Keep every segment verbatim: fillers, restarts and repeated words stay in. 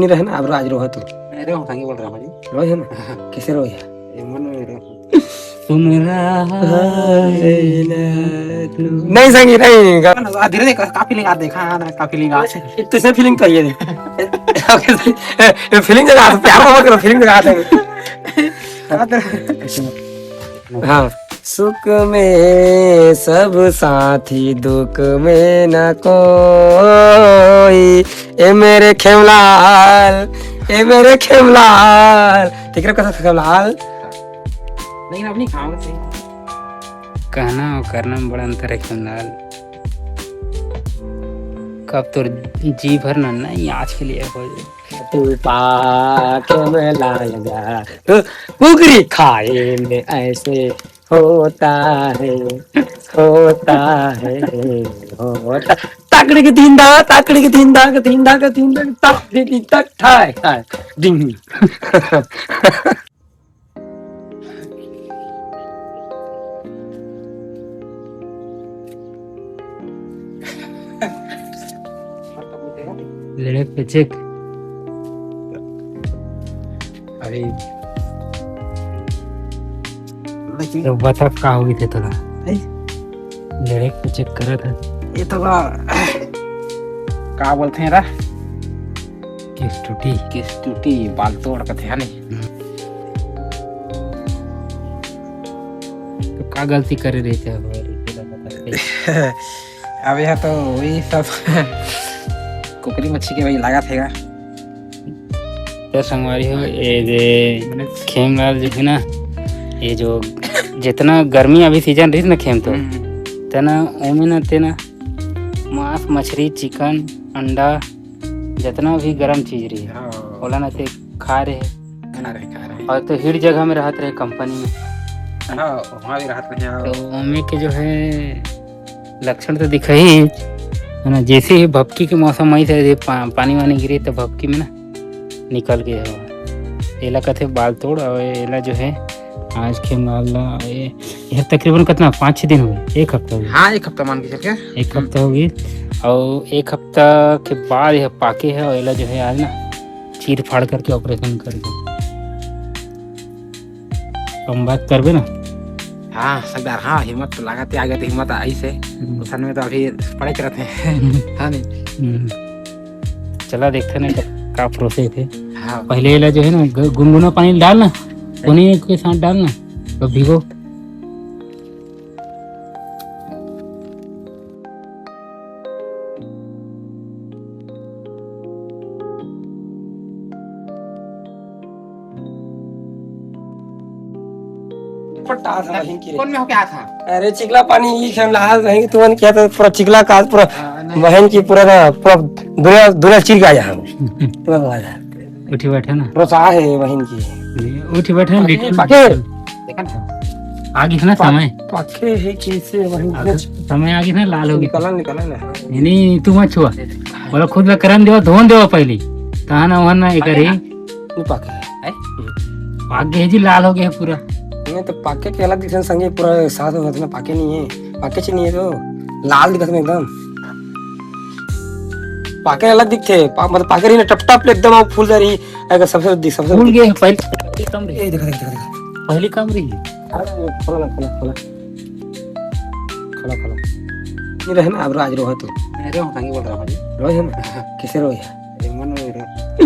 नहीं रहे ना, अब आज रोहा तू। मैं रोहा, संगी बोल रहा हूँ जी। रोहे ना? कैसे रोहे? ये मन में रोहा। सुन रहा है ना तू। नहीं संगी, नहीं गा। ना, धीरे धीरे का, का फीलिंग आ, देखा ना, का फीलिंग आ। तो इसमें फीलिंग तो ये नहीं। ये फीलिंग जगा, प्यार मोहब्बत करो, फीलिंग जगा दे। हाँ। सुख में सब साथी, दुख में न कोई। ए मेरे खेमलाल, ए मेरे खेमलाल। ठीक है, कथा खेमलाल। लेकिन अपनी खाओ से। कहना और करना में बड़ा अंतर है खेमलाल। कब तोर जी भर ना, नहीं, आज के लिए हो जाए। तू पाके में लाएगा, तू कुकरी खाए में ऐसे होता है, होता है, होता। ताकड़ी के धिंदा, ताकड़ी के धिंदा, के धिंदा, के धिंदा, ताकड़ी की तक ठाए, ठाए, डिंग। लेड़े पे चेक। अरे, लेकिन तो बता का होगी थे तोला? नहीं। लेड़े पे चेक करत है। ये तो का, का बोलते हैं रा? केस टूटी। केस टूटी, बाल तोड़ कथे, है नहीं? हम्म। तो का गलती करे रहे थे हमारी, तेरा बता। अब यह तो वही सब कुकरी मच्छी के वही लागत हैगा। तो संगवारी हो, ये जे खेमलाल जो है ना, ये जो जितना गर्मी अभी सीजन रही ना खेम तो, हम्म। तना ओमे ना तेना मांस, मछली, चिकन, अंडा, जितना भी गरम चीज रही, हाँ। ओला ना ते खा रहे। खा रहे, खा रहे। और तो हीट जगह में रहत रहे, कंपनी में। हाँ, वहाँ भी रहत रहे, हाँ। तो ओमे के जो है लक्षण तो दिखाई है ना, जैसे ही भपकी के मौसम आई थे, पा-, पानी वानी गिरे तो भपकी में ना निकल गए हो। एला कथे बाल तोड़, और एला जो है आज खेमलाल ला, ये, ये तकरीबन कितना, पाँच छः दिन हो गए, एक हफ्ता हो गया। हाँ, एक हफ्ता मान के चल के। एक हम्म। हफ्ता हो गई, और एक हफ्ता के बाद यह पाके है, और एला जो है आज ना चीर फाड़ करके ऑपरेशन कर दो। हम बात करबे ना। हाँ, सरदार, हाँ, हिम्मत तो लागत है, आगे तो हिम्मत आई से। हम्म। उसन में तो अभी पड़े के रहते हैं। हम्म। हाँ, नहीं। हम्म। चला देखते ना का, का प्रोसेस है। हाँ। पहले एला जो है ना, ग-, गुनगुना पानी डालना, कोने के साथ डालना, तो भिगो। पट्टा था बहिन की रे। कौन में होके आया था? अरे चिकला पानी ई खेमलाल रही, तुमन किया तो पूरा चिकला का पूरा हाँ, नहीं। बहिन की पूरा ना, पूरा दुनिया, दुनिया चिर गया हम। पूरा वाला। उठी बैठे ना। रोसा है बहिन की। उठी बैठे ना, पाके, डिटेल। पाके। देखा ना? आ गई ना पा-, समय। पाके है कैसे बहिन? आ गई, समय आ गई ना, लाल हो गई। निकाला, निकाला ना। नहीं, नहीं, तू मत छुआ। बोला खुद ला करन देवा, धोन देवा पहली। तहां ना वहां ना एक पाके रही। ना? वो पाके है। है? पाके है जी, लाल हो गया है पूरा। नहीं तो पाके के अलग दिखन संगे पूरा साथ में, मतलब पाके नहीं है। पाके ची नहीं है तो लाल दिखत में एकदम। पाके अलग दिखते, पा-, मतलब पाके रही ना टप टप ले एकदम, और फूल जा रही। अगर सबसे दिख, सबसे फूल गए पहले, पहले कम रही। ये देखो, देखो, देखो, देखो। पहले कम रही। अरे, खोला ना, खोला, खोला। खोला, खोला। ये रहे ना, अब आज रोहा तू। मैं रोहा, संगी बोल रहा हूँ जी। रोहे ना? कैसे रोहे? अरे, मन में रोहा।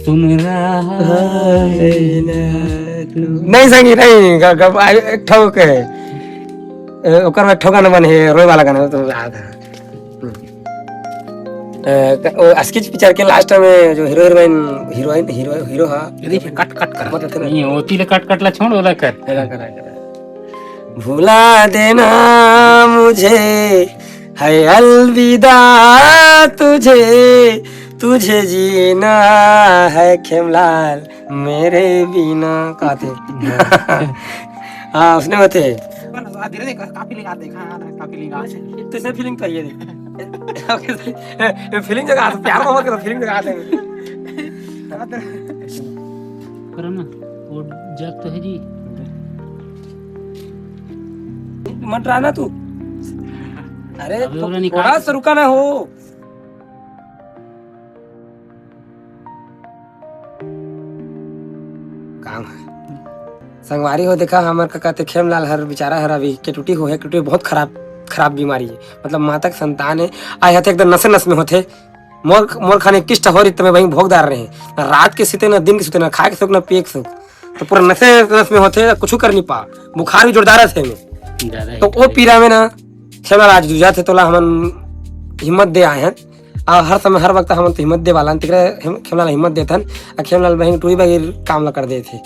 सुन रहा है ना तू। नहीं संगी, नहीं, ग-, ग-, आ, एक ठो के। ए, ओकर में एक ठो गाना मन है, रोए वाला गाना, तो याद है। हम्म। ए, क-, ओ, स्केच पिक्चर के लास्ट में जो hero heroine, heroine, hero, hero हा। अरे, फिर कट, कट कर। मतलब थे ना। नहीं, ओती ले कट, कट ला छोड़, ओला कर। एला कर, एला कर। भुला देना मुझे, है अलविदा तुझे, तुझे जीना है खेमलाल मेरे बिना, का थे? हाँ, उसने होते। धीरे धीरे का, का फीलिंग आते, हाँ, का फीलिंग आते। तो इसमें फीलिंग तो ये नहीं। फीलिंग जगा, प्यार मोहब्बत करो, फीलिंग जगा दे। करो ना, वो जग तो है जी। मत रहा ना तू। अरे, अबे, तो वो निकाल। थोड़ा सा रुका ना हो। काम है। संगवारी हो, देखा, हमर का कहते खेमलाल हर बेचारा हर अभी के टूटी हो है, के टूटी बहुत खराब, खराब बीमारी है, मतलब माता के संतान है, आए हथे एकदम नसे नस में होथे। मोर मोर खाने किस ठा हो रही, तमे वहीं भोगदार रहे, ना रात के सुते, ना दिन के सुते, ना खाए के सुख, ना पिए के सुख, तो पूरा नसे नस में होथे, कुछ कर नहीं पा, बुखार भी जोरदार है में। तो ओ पीरा में ना खेमलाल आज दूजा थे, तोला हमन हिम्मत दे आए हैं। और हर समय, हर वक्त हमन तो हिम्मत दे वाला हन, तेकरे हम खेमलाल हिम्मत देथन। आ खेमलाल बहिन टूरी बहिर काम ला कर देथे।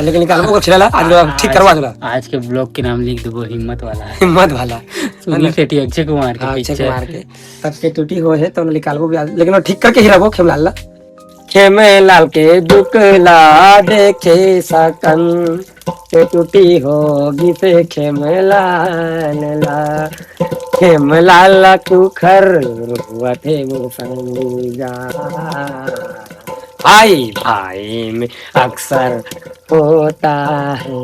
लेकिन निकाल ओकर खिलाला, आज ला ठीक करवा चला। आज के ब्लॉग के नाम लिख देबो हिम्मत वाला। हिम्मत वाला। सुनील शेट्टी, अक्षय कुमार के हाँ, अक्षय पिक्चर। कुमार के। तब के टूटी हो है तो निकालबो भी आज, लेकिन वो ठीक करके ही रखबो खेमलाल ला। खेमलाल के दुख ला देखे सकन, के टूटी हो गिसे खेमलाल ला। खेमलाल ला कुखर रोवत हे मोर संगी जा। भाई भाई में अक्सर होता है,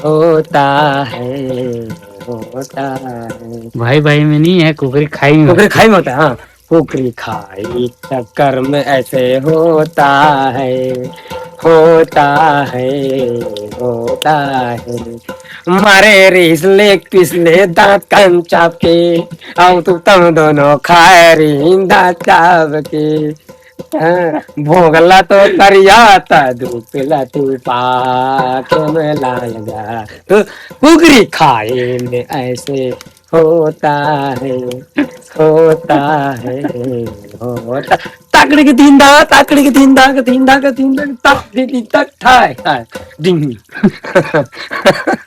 होता है, होता है। भाई भाई में नहीं है, कुकरी खाई में कुकरी खाई में होता है, हाँ। कुकरी खाई चक्कर में ऐसे होता है, होता है, होता है। मारे रिस लेग पीस ले दांत कान चाप के, अब तू तम दोनों खाए रही दांत चाप के। हाँ, भोगला तो करिया था, धूपला तू पाके में लाल गा। तो कुकरी खाए में ऐसे होता है, होता है, होता। ताकड़ी के तीन दा, ताकड़ी के तीन दा, के तीन दा, के तीन दा, तक, दी, दी, तक, ठाय, ठाय, डिंग।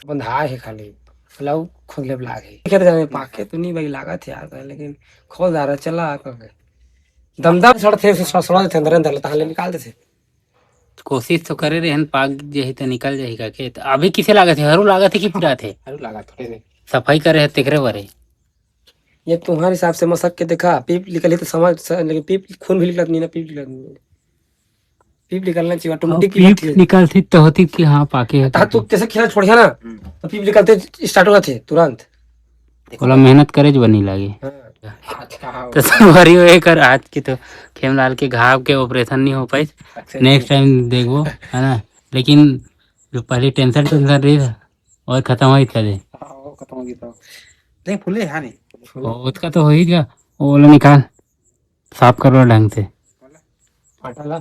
बंधा है खाली, लव खुद ले लाग है। खेत जाने पाके तो नहीं भाई लागत है यार, लेकिन खोल जा रहा, चला आ करके। दमदम सड़थे, सड़-, सड़वा देथे अंदर, अंदर ले, तहाँ ले निकाल देथे। कोशिश तो करे रहन, पाक जही तो निकल जाही का के। तो अभी किसे लागत है? हरू लागत है कि पिरात है? हरू लागत थोड़े दे। सफाई करे है, तेकरे बरे। ये तुम्हारे हिसाब से मसक के देखा, पीप निकली तो समझ, स-, लेकिन पीप खून भी निकलत नहीं ना, पीप निकलत नहीं। पीप निकलना चाहिए, automatic पीप निकलती है। निकलती तो होती कि हाँ, पाके है हाँ, तो। तू कैसे खीरा छोड़िया ना, हम्म। तो पीप निकलते start होगा थे तुरंत। ओला मेहनत करे ज बनी लागे। हाँ। तो संगवारी हो, एकर आज की तो खेमलाल के घाव के operation नहीं हो पाइस। अच्छा, next time देखबो, है ना? लेकिन जो पहले tension, tension रही था, और खत्म हो इतना दे। हाँ, वो खत्म हो गया था। नहीं, फूले है नहीं। वो उसका तो हो ही गया, वो वाला निकाल, साफ कर लो ढंग से। फाटा ला।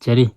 चली।